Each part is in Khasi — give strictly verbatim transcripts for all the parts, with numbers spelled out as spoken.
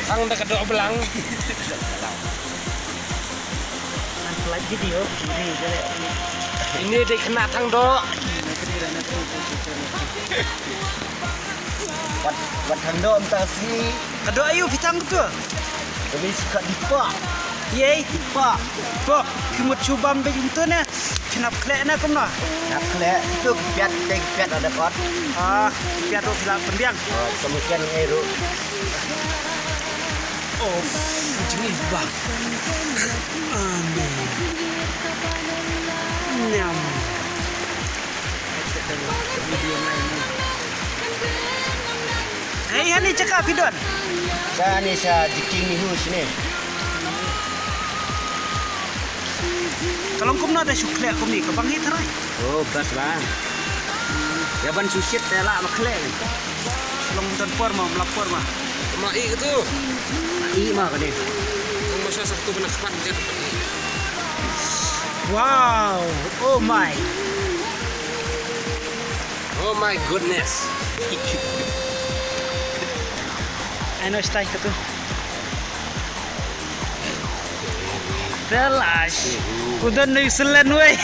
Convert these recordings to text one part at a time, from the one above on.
Tang da ka doh blang. Ngan slide video. Ini dei kena tang doh. Wat, wat tang doh mynta ka sngi. Ka doh aïu phi tang tu? Kami suka dipak. Yei. Dipak. Pok, phi mut shu bam beit mynta ne. Phi nap khleh ne kumno? Nap khleh, tu ki piat, te ki piat ada kot. Ah, ki piat ruh phi la pynbiang. Oh, kami kan ngai ruh. Oh, jingim bah. Aduh. Nyam. Hei, hani jaka phi don? Sa ni sa jiking ni hu sini. Ka long kumno da shu khleh kumne, ka bang hi tharai. Oh, bas ba. Ïa ban shu shit te la ba khleh. Long don por ma, mlap por ma. Ma i tu. I ma ka dei. Kong masa satu kena kpat dia. Wow, oh my. Oh my goodness. Ano style ka tu? Telash. Udah New Zealand wei.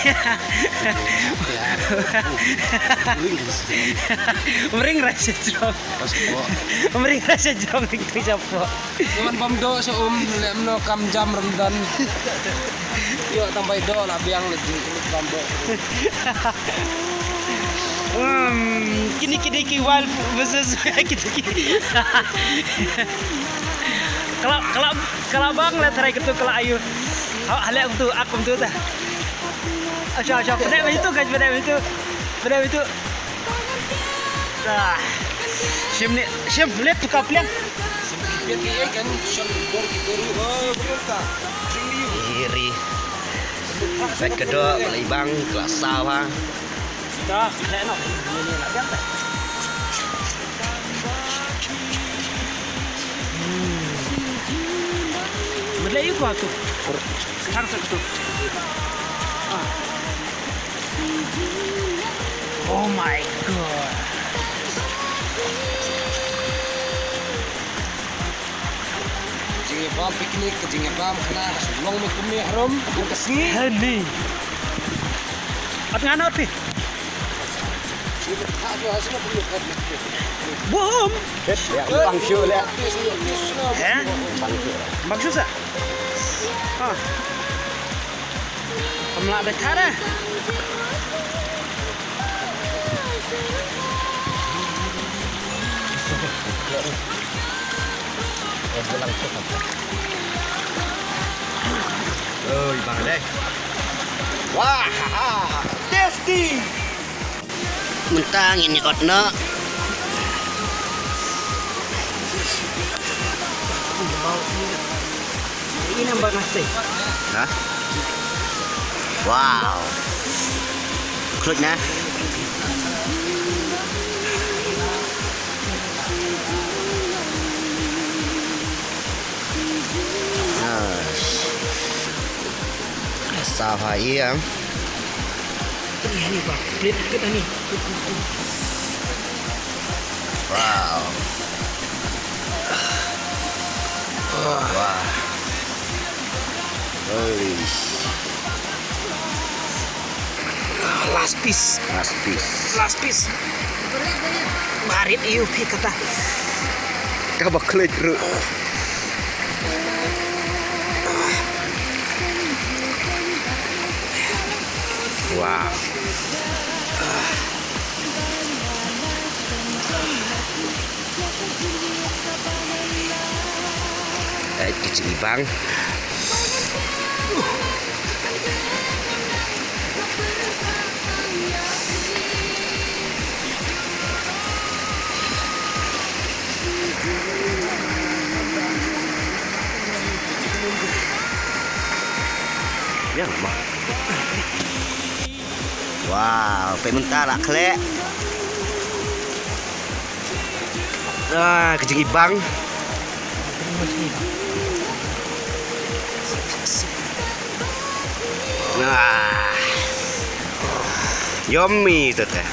Mering rasa jrong. Mering rasa jrong tik tu siapa? Tuan bam do sa um lem no kam jam Ramadan. Yo tambai do la biang lagi bam do. Hmm, kini kini ki wild versus kini kini. Kalau kalau kalau bang la try ketu kalau ayu. Ha, halek tu, aku tu dah. Acha acha, pede itu guys, pede itu. Pede itu. Dah. Sim ni, sim lihat tu kaplian. Iri. Baik kedok, lebang, kelas sawah. Dah, dah, no. Ini, ini, nak biar tak? Hmm. Boleh yuk aku. Sekarang satu. Ah. Oh my God. Jingïabam picnic, jingïabam khynnah, long me kumne harum, kum ka sngi. Hani. At ngana at phi? Boom. Bang shu le. Eh? Bang shu. Bang shu sa. Ha. Kam lah da kara. Oi, bang deh. Wah, tasty. Mynta ngin ïa ot noh. Ini nampak nasi. Hah? Wow. Klik nah. Nice. Sa ha ïa. Ani ba, pelit ket ani. Wow. Wah. Hei. Last piece. Last piece. Last piece. Barit ïa u phi kata. Ka ba klik ruh. Wow. Eh, ka jingibang. Wow, peit mynta la khleh. Ah, ka jingibang. Ah. Yummy tu teh.